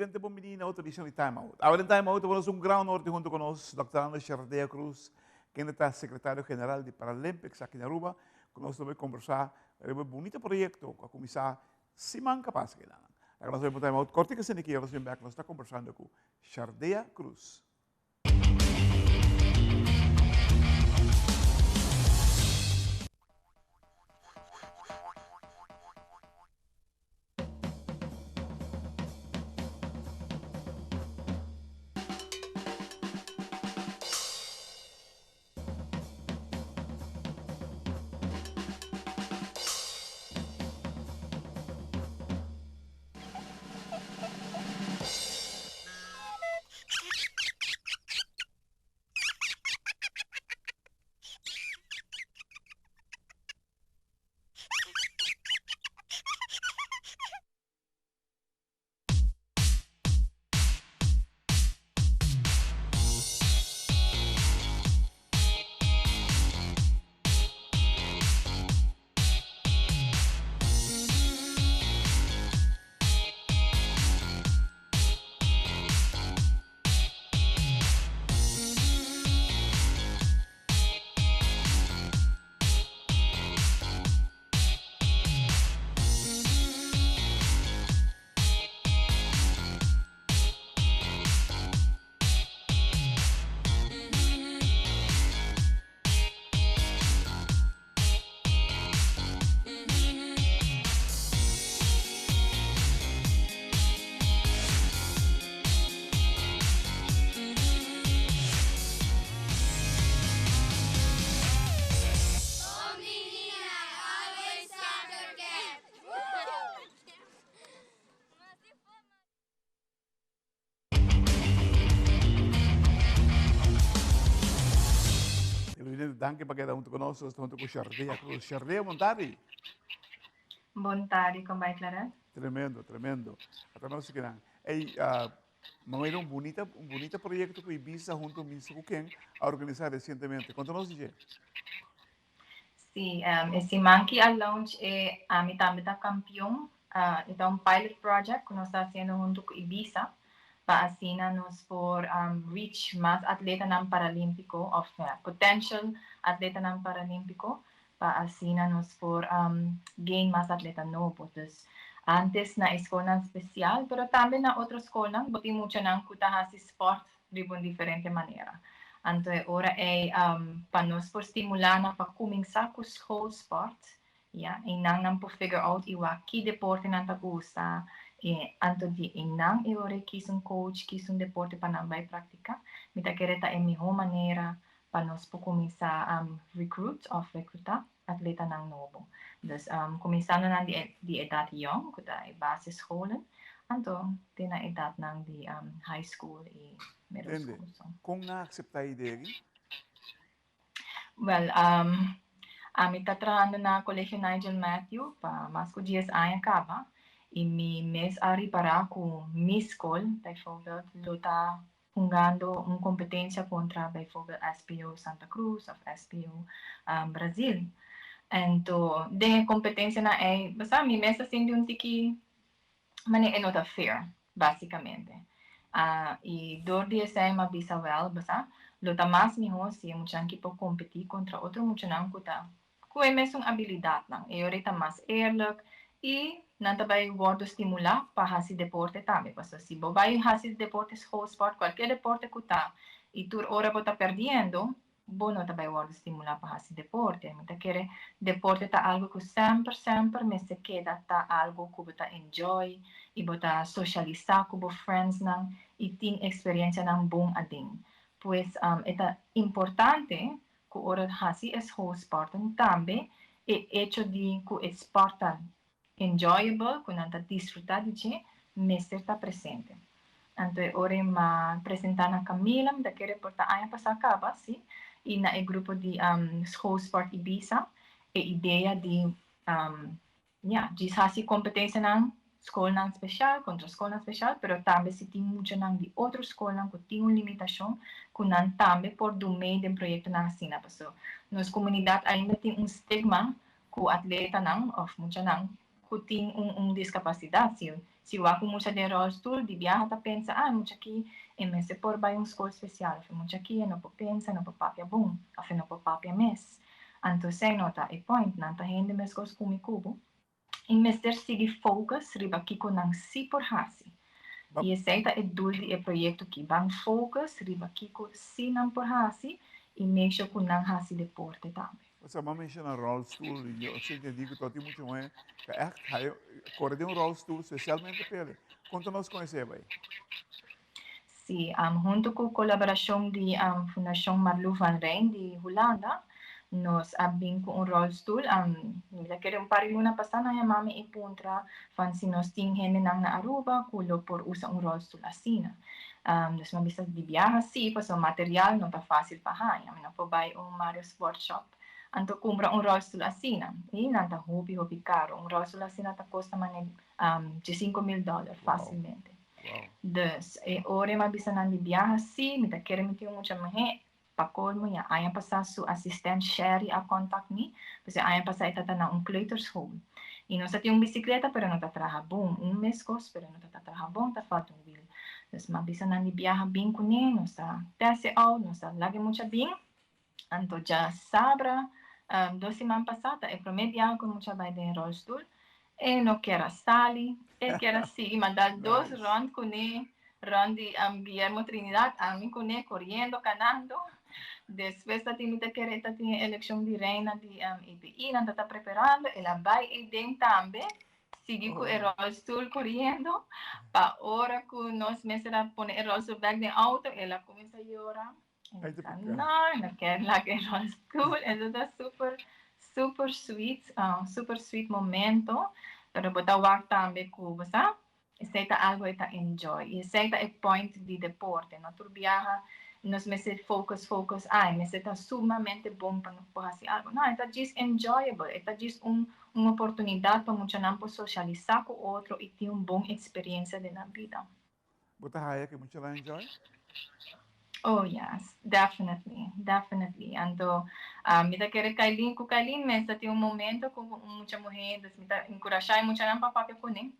Televidente, bon bini na otro edicion di Time Out. Awe den Time Out tenemos un gran honor di hunto con nos Dr. Ana Shardea Cruz, kende ta Secretario General di Paralympics aki na Aruba, cu nos lo bay conversa riba e bunita proyecto cu a cuminsa siman cu a pasa aki nan. Laga nos bay pa un Time Out cortico asina aki, ora nos bin bek nos ta conversando cu Shardea Cruz. Danki pa keda huntu ku nos, nos ta huntu ku Shardea Cruz. Shardea, bon tardi. Bon tardi, kon bai Clarel? Tremendo, tremendo. Ata nos kinan. Ey, uh, mira un bunita, un bunita proyecto ku Ibiza hunto Misa ku Ken a organisa recientemente. Konta nos dje. Sí, e siman ki a launch e Ami Tambe Ta Kampion, e ta un pilot project ku nos ta hasiendo huntu ku Ibiza pa asina nos por reach mas atletanan paralímpiko òf potential atletanan paralímpiko pa asina nos por gain mas atleta nobo. Dus antes na e skolnan spesial pero tambe na otro skolnan bo tin muchanan ku ta hasi spòrt riba un diferente manera. Anto e ora ei pa nos por stimulá nan pa kuminsá ku schoolsport, ya, einan nan por figure out i wak ki deporte nan ta gusta, i anto di einan e ora ei kis un coach, kis un deporte pa nan bai praktiká. Mi ta kere ta e mihó manera pa nos por kuminsá recruit òf rekrutá atletanan nobo. Dus kuminsando nan di e di edat yòn, ku ta e basisscholen, anto te na edatnan di high school i middle Tende, school. So. kon nan a akseptá e idea aki? Wèl, ami ta trahando na Colegio Nigel Matthew pa mas ku dies aña kaba i mi mes a ripará ku mi skol, bijvoorbeeld, lo ta hungando un competencia contra bijvoorbeeld SPO Santa Cruz of SPO Brazil. Anto den e competencianan ey, bo sa, mi mes ta sinti un tiki manera e no ta fair, basicamente. Y door di esey mi a bisa wel, bo sa, lo ta mas miho si e muchanan ki por competi contra otro muchanan cu ta Ku e mesun abilidatnan, e ora ta mas eerlijk i nan ta bai wòrdu stimulá pa hasi deporte tambe. Pasobra si bo bai hasi deporte schoolsport, kualkier deporte ku ta, i tur ora bo ta pèrdiendo, bo no ta bai wòrdu stimulá pa hasi deporte. Mi ta kere deporte ta algu ku semper semper mester keda ta algu ku bo ta enjoy i bo ta sosialisá ku bo friendsnan i tin eksperensianan bon aden. Pues e ta importante ku ora hasi e schoolsporten tambe e echo di ku e sport ta enjoyable, ku nan ta disfruta di dje, mester ta presente. Anto e ora e m'a presenta na Camila, mi ta kere por ta aña pasá kaba, si, i na e grupo di schoolsport Ibiza, e idea di Ya, djis hasi kompetensianan skolnan spesial kontra skolnan spesial, pero tambe si tin muchanan di otro skolnan ku tin un limitashon ku nan tambe por dun mee den proyektonan asina. Paso nos komunidat ainda tin un stigma ku atletanan òf muchanan ku ku tin un un diskapasidat. Si si wak un mucha den rolstoel di biaha ta pensa, ah e mucha aki e mester por bai un skol spesial òf e mucha aki e no por pensa, e no por papia bon òf e no por papia mes. Anto esei no ta e point, nan ta hende meskos ku mi ku bo i mester sigui focus riba kiko nan si por hasi. I esei ta e doel di e proyekto aki, ban focus riba kiko si nan por hasi i make sure ku nan hasi deporte tambe. Osea, bo a menshona rolstoel i yo si entendí ku tabata tin mucha muhé ku ègt haya kore den un rolstoel spesialmente p'e. Konta nos kon esei a bai. Sí, huntu ku kolaborashon di Fundashon Marlou van Rijn di Hulanda, nos a bin ku un rolstoel. Mi ta kere un par di luna pasá nan yama mi i puntra van si nos tin hendenan na Aruba ku lo por usa un rolstoel asina. Dus mi a bisa di biaha sí, pasobra material no ta fásil pa haña. Mi no por bai un Mario Sport Shop anto kumpra un rolstoel asina. I nan ta hopi hopi karo. Un rolstoel asina ta kosta mane diesinko mil dòler fásilmente. Dus, e ora e m'a bisa nan di biaha sí, mi ta kere mi tin un mucha muhé. Pa colmo ya aña pasá su asistent Sherry a contact mi, pasobra aña pasá e tata na un kleuterschool. I nos a tin un bicicleta pero no ta traha bon, un mescos pero no ta ta traha bon, ta falta un wiel. Dus m'a bisa nan di biaha bin cuné, nos ta test e out, nos ta laga e mucha bin. Anto djasabra, dos siman pasá ta e promé biaha ku e mucha bai den rolstoel. E no kier a sali, e kier a sigui manda dos rònt kuné, rònt di Guillermo Trinidad, ami kuné koriendo, kanando. Despues ta tin mi ta kere ta tin e elekshon di reina di EPI, nan ta ta preparando, el a bai eiden tambe, sigui ku e rolstoel koriendo, pa ora ku nos mester a pone e rolstoel bèk den outo, el a kuminsá yora. No, no kier laga e rolstoel. Eso ta super, super sweet, super sweet momento. Pero bo ta wak tambe ku, bo sa, esei ta algo e ta enjoy. I esei ta e point di deporte. No tur biaha nos mester focus, focus, ai, mester ta sumamente bon pa nos por hasi algo. No, e ta djis enjoyable. E ta djis un, un oportunidat pa muchanan por sosialisá ku otro i tin un bon eksperiencia den nan bida. Bo ta haya ku mucha nan enjoy? Oh yes, definitely, definitely. Anto mi ta kere Kailin ku Kailin mes ta tin un momento ku un mucha muhé, dus mi ta enkurashá e muchanan pa papia kuné.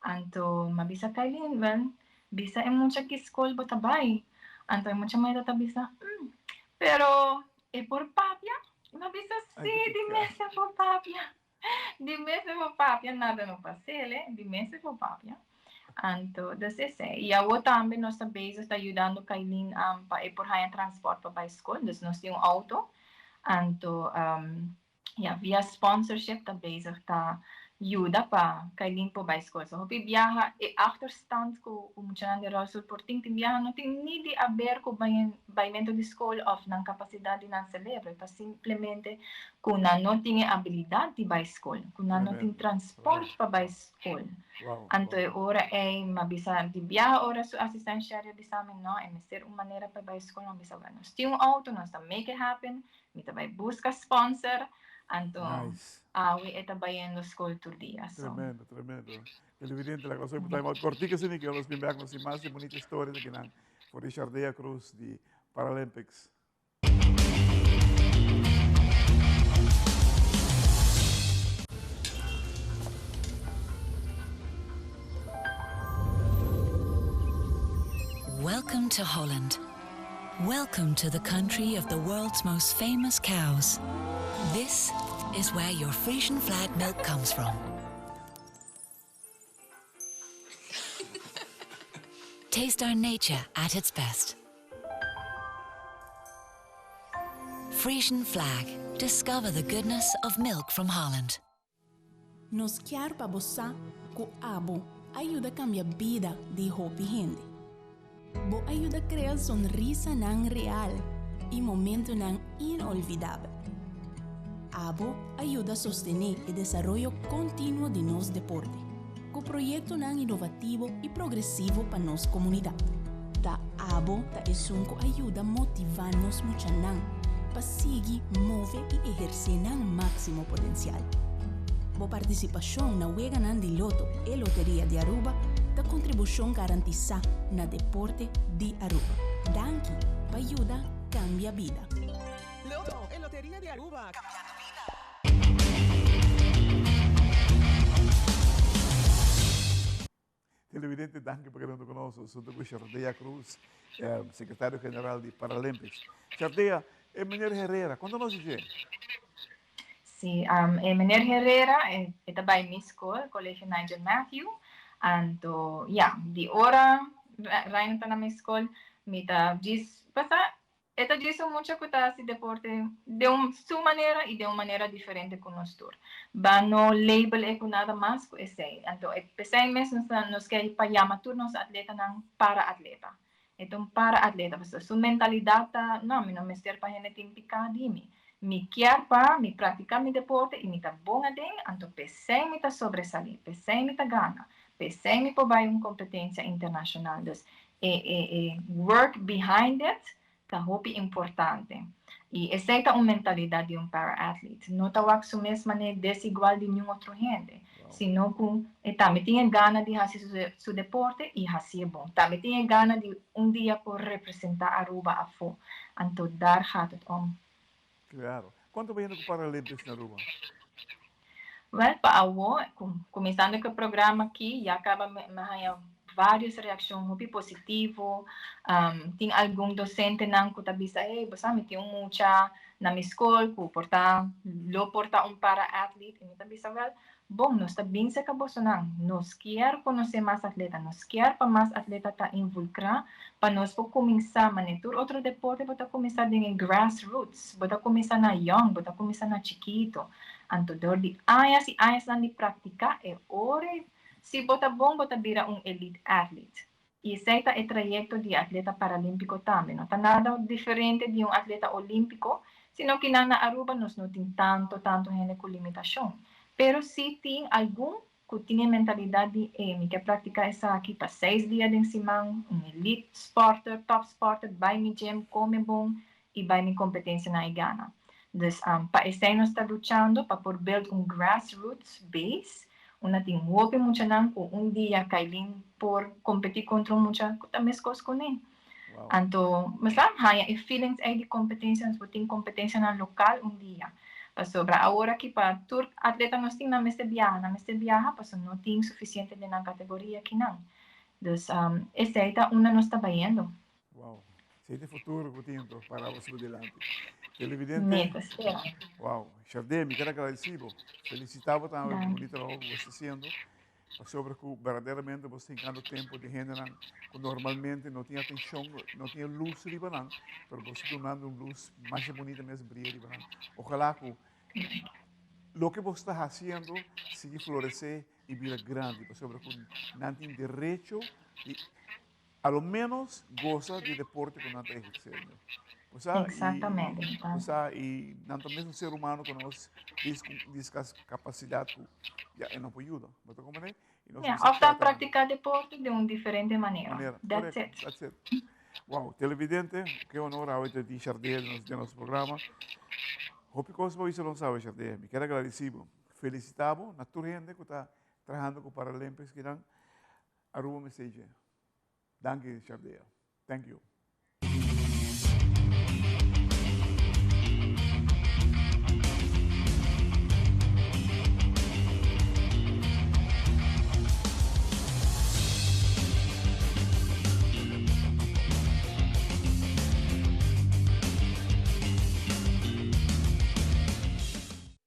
Anto mi a bisa Kailin, wel, bisa e mucha ki skol bo ta bai. Anto e mucha muhé ta ta bisa, mm, pero e por papia? Mi a bisa, sí, di mes e por papia. Di mes e por papia, nada no pas'el, di mes e por papia. Anto, dus esei. I awo tambe nos ta bezig ta yudando Kailin pa e por haña transport pa bai skol. Dus nos tin un auto. Anto, ya, via sponsorship ta bezig ta yuda pa Kailin por bai skol. So hopi biaha e achterstand ku muchanan di rolstoel por tin, tin biaha no tin ni di aber ku baimento di skol òf nan kapasidat di nan selebro. E ta simplemente ku nan no tin e abilidat di bai skol, ku nan no tin transport pa bai skol. Anto e ora ei m'a bisa di biaha ora su asistent Sherry a bisa mi no, e mester un manera pa e bai skol. M'a bisa wèl nos tin un outo, nos ta make it happen, mi ta bai buska sponsor, anto awe e ta bayendo skol tur dia. So. Tremendo, tremendo. Televidente, laga nos hopi time out kortiko asina ke nos bin bek nos tin mas di bunita historia di kinan for di Shardea Cruz di Paralympics. Welcome to Holland. Welcome to the country of the world's most famous cows. This is where your Frisian flag milk comes from. Taste our nature at its best. Frisian flag. Discover the goodness of milk from Holland. Nos kier pa bo sa ku abo a yuda kambia bida di hopi hende. Bo a yuda krea sonrisanan real i momentunan inolvidabel. Abo a yuda sostené e desaroyo kontinuo di nos deporte, ku proyektonan inovativo i progresivo pa nos komunidat. Ta abo ta esun ku a yuda motivá nos muchanan pa sigui move i ehersé nan máksimo potensial. Bo partisipashon na Weganan di Loto e Loteria di Aruba ta kontribushon garantisá na deporte di Aruba. Danki pa yuda kambia bida. Loto e Loteria di Aruba, cambiando bida. Televidente, danki pa keda hunto ku nos. Nos hunto ku Shardea Cruz, Sekretario General di Paralympics. Shardea, e meneer Herrera, konta nos di dje? Si, e meneer Herrera e ta bai mi skol, Colegio Nigel Matthew. Anto, ya, di ora Rainer ta na mi skol, mi ta djis pasa E ta djis un mucha ku ta hasi deporte den un su manera i den un manera diferente ku nos tur. Ba no label e ku nada mas ku esei. Anto e p'esei mes nos ta nos ke pa yama tur nos atletanan para-atleta. E ta un para-atleta pasobra su mentalidat ta, no, mi no mester pa hende tin piká di mi. Mi kier pa mi praktiká mi deporte i mi ta bon aden, anto p'esei mi ta sobresalí, p'esei mi ta gana, p'esei mi por bai un kompetensia internashonal. Dus e e e work behind it ta hopi importante. I esei ta un mentalidat di un para-athlete. No ta wak su mes manera desigual di niun otro hende, sino ku e tambe tin e gana di hasi su su deporte i hasié bon. Tambe tin e gana di un dia por representá Aruba afó. Anto daar gaat het om. Claro. Cuanto bay hende cu Paralympics na Aruba? Wel, pa awo, cuminsando cu e programa aki, ya caba mi haya varios reaccion hopi positivo. Tin algun docentenan cu ta bisa, hey, bo sa mi tin un mucha na mi scol cu por ta, lo por ta un para-athlete. Y mi ta bisa, wel, bon, nos ta bin cerca bosonan. Nos kier conoce mas atleta, nos kier pa mas atleta ta involucra, pa nos por cuminsa, mane tur otro deporte bo ta cuminsa den e grassroots, bo ta cuminsa na young, bo ta cuminsa na chikito. Anto dor di añas y añasnan di practica e ora si bo ta bon bo ta bira un elite athlete. Y esey ta e trayecto di e atleta paralimpico tambe. No ta nada diferente di un atleta olimpico, sino ki nan na Aruba nos no tin tanto tanto hende cu limitacion. Pero si tin algun cu tin e mentalidad di ey mi ke practica esaki pa seis dia den siman, un elite sporter, top sporter, bay mi gym, come bon y bay mi competencianan y gana. Dus pa esey nos ta luchando pa por build un grassroots base unda tin hopi muchanan cu un dia Kailin por competi contra un mucha cu ta mescos cu ne. Anto mester haya e feelings ey di competencia, nos por tin competencianan local un dia. Pasobra awor aki pa tur atleta nos tin nan mester biaha, nan mester biaha pasobra no tin suficiente den nan categoria kinan. Dus esey ta unda nos ta bayendo. Wow. Esey ta e futuro cu tin enton para boso dilanti. Televidente. Mi ta spera. Wow. Shardé, mi ker agradeci bo. Felicita bo tambe pa e trabou cu bo sta haciendo. Pasobra cu berdaderamente bo sta hincando tempo di hendenan cu normalmente no tin atencion, no tin e luz riba nan, pero bo sta dunando un luz masha bunita mes bria riba nan. Ojalá cu loke bo sta haciendo sigui florece y bira grandi, pasobra cu nan tin derecho di a lo menos goza di deporte cu nan ta eherce. Bo sa, Exactamente. Y, bo sa, y nan ta mesmo ser humano cu nos, discapacidad cu ya e no por yuda. Bo ta comprende? Y nos yeah, of ta practica deporte de un diferente manera. Manera. That's Correcto. it. That's it. Wow, televidente, ke honor awe te di Shardea den nos programa. Hopi cos bo bisa lo sabe, Shardea. Mi ker agradeci bo. Felicita bo na tur hende cu ta trahando cu Paralympics kinan. Aruba mester dje. Danki Shardea. Thank you.